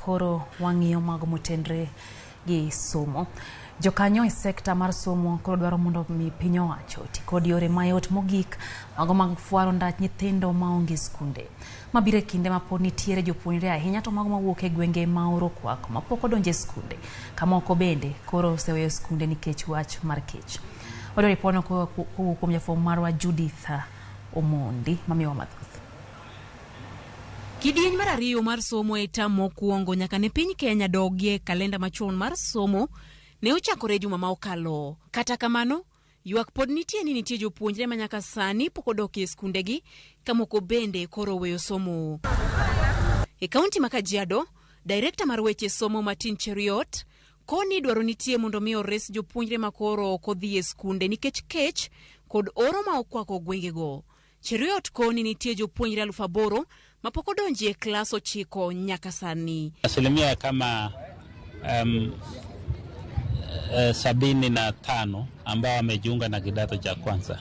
Koro wang'iyo mago motenre gi somo. Jokanyo e sekta mar somo koro dwaro mondo mi piny owacho oti kod yore mayot mogik mago mag fwaro ndach nyithindo maonge skunde. Mabiro e kinde ma pod nitiere jopuonjre ahinya to mago mawuok e gwenge ma oro okwako mapok odonjo e skunde. Kamoko bende koro oseweyo skunde nikech wach mar kech. Wayudo ripodno kowuok kuom jafwambo marwa Judith Omondi mamiyowa mathoth. Kidieny mar ariyo mar somo e tam mokwongo nyaka ne piny Kenya dogie kalenda machon mar somo ne ochakore juma ma okalo. Kata kamano, ywak pod nitie ni nitie jopuonjre ma nyaka sani pok odok e skundegi ka moko bende koro oweyo somo. E kaunti ma Kajiado, direkta mar weche somo Martin Cheruiyot koni dwaro nitie mondo mi ores jopuonjre ma koro ok odhi e skunde nikech kech kod oro ma okwako gwengego. Cheruiyot koni nitie jopuonjre 8,000 mapok odonji e klas 9 nyaka sani. Asilimia kama 75 ambao wamejiunga na kidato cha kwanza.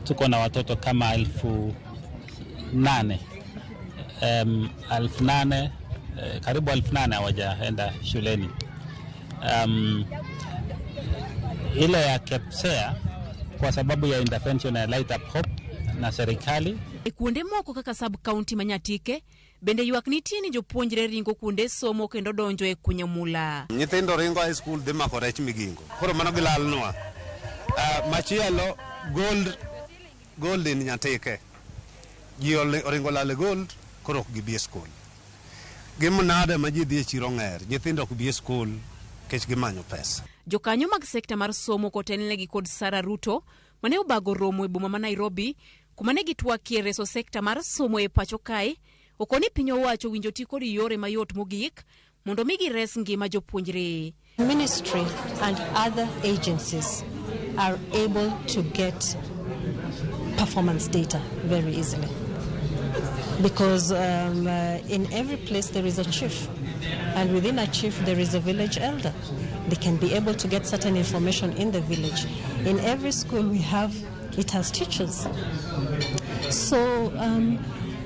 Tuko na watoto kama 8,000 8,000 karibu 8,000 hawajaenda shuleni. Ile ya KEPSEA kwa sababu ya intervention ya Light Up Hope na serikali. E kuonde moko kaka sub county ma Nyatike bende ywak nitie ni jopuonjre ringo kuonde somo kendo donjo e kunyo mula. Nyithindo ringo high school dhi mako rech Migingo. Koro mano gilalnwa. Machielo gold in Nyatike. Ji oringo lal e gold koro ok gibi e school. Gi mnada ma ji dhi e chiro Ng'er, nyithindo ok bi e school nikech gimanyo pesa. Jokanyo mag sekta mar somo kotelnegi kod Sarah Ruto mane obago romo e boma ma Nairobi kuma ne gitwakie reso sekta mar somo e pacho kae okoni piny owacho winjo ti kod yore mayot mogik mondo mi gires ngima jopuonjre. Ministry and other agencies are able to get performance data very easily because in every place there is a chief, and within a chief there is a village elder. They can be able to get certain information in the village. In every school we have, it has teachers. So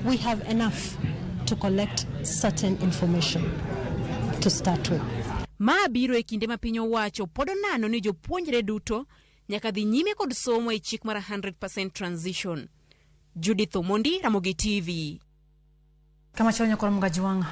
we have enough to collect certain information to start with. Ma biro e kinde ma piny owacho pod onano ni jopuonjre duto nyaka dhi nyime kod somo e chik mar 100% transition. Judith Omondi, Ramogi TV. Kamachielo nyakoro Mgajwang'